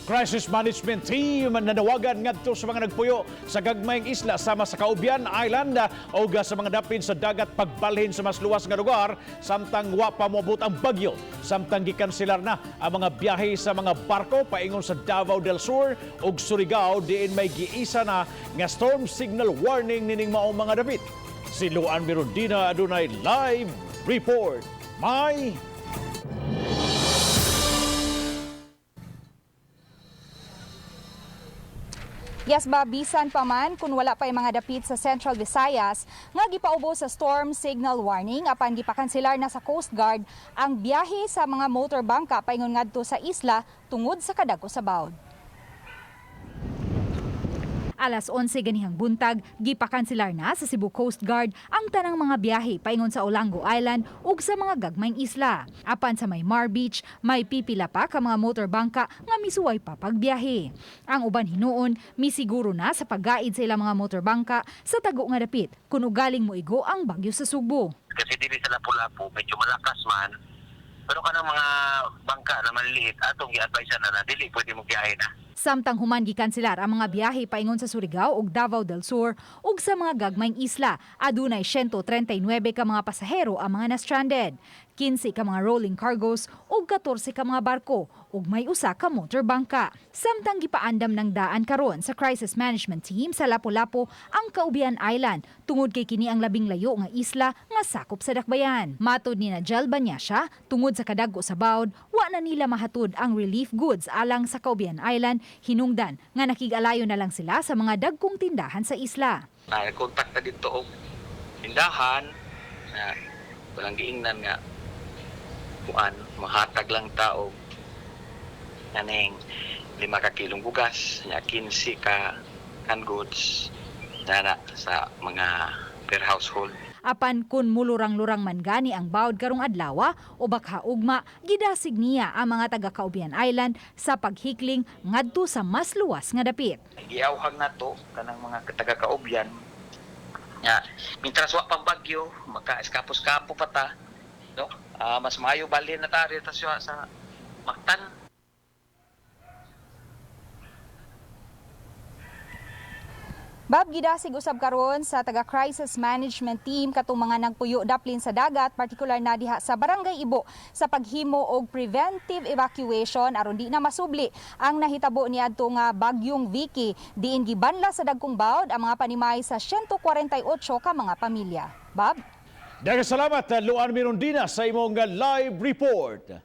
Crisis Management Team nanawagan ngadto sa mga nagpuyo sa gagmayng isla sama sa Kaubyan Island o sa mga dapit sa dagat pagbalhin sa mas luwas nga lugar samtang wa pa moabot ang bagyo. Samtang gikanselar na ang mga biyahe sa mga barko paingon sa Davao del Sur ug Surigao, diin may giisa na nga storm signal warning nining maong mga dapit. Si Luan Mirundina adunay live report. May Yes ba, bisan pa man kung wala pa yung mga dapit sa Central Visayas nga gipaubo sa storm signal warning, apan gipakanselar na sa Coast Guard ang biyahe sa mga motor bangka paingon ngadto sa isla tungod sa kadagko sa bawd. Alas 11 ganihang buntag, gipakanselar na sa Cebu Coast Guard ang tanang mga biyahe paingon sa Olango Island ug sa mga gagmayng isla. Apan sa may Mar Beach, may pipila pa ka mga motor bangka nga misuway pa pagbiyahe. Ang uban hinuon, misiguro na sa paggaid sa ilang mga motor bangka sa tago nga dapit kun ugaling moigo ang bagyo sa Sugbo. Kasi dili sa Lapu-Lapu, medyo malakas man. Pero kanang mga bangka na maliliit, atong gi-advise na na dili pwede mo biyahe na. Samtang human gikanselar ang mga biyahe paingon sa Surigao ug Davao del Sur ug sa mga gagmayng isla, adunay 139 ka mga pasahero ang mga na-stranded, 15 ka mga rolling cargos ug 14 ka mga barko ug may usa ka motor bangka. Samtang gipaandam ng daan karon sa Crisis Management Team sa Lapu-Lapu ang Kaubian Island tungod kay kini ang labing layo nga isla nga sakop sa dakbayan. Matod ni Najel Banyasya, tungod sa kadagko sa bawd, wa na nila mahatod ang relief goods alang sa Kaubian Island, hinungdan nga nakig-alayo na lang sila sa mga dagkong tindahan sa isla. Na-contact na dito og tindahan na walang giingnan nga kuan, mahatag lang tao kaning 5 ka kilong bugas nya 15 ka canned goods na sa mga per household. Apan kun mulurang-lurang man gani ang bawd karong adlawa o baka ugma, gidasig niya ang mga taga Kaubian Island sa paghikling ngadto sa mas luwas nga dapit. Giawhag nato kanang mga taga Kaubyan nga mintras wa pang bagyo, maka-eskapo-eskapo pa ta, no? Mas maayo balhin na ta rito sa Mactan. Bob, gidasig usab karon sa taga Crisis Management Team katong mga nagpuyo daplin sa dagat, partikular na diha sa Barangay Ibo, sa paghimo og preventive evacuation aron di na masubli ang nahitabo niadto nga bagyong Vicky, diin gibanla sa dagkong bawd ang mga panimay sa 148 ka mga pamilya. Bob? Daghang salamat, Luan Mirundina, sa imong live report.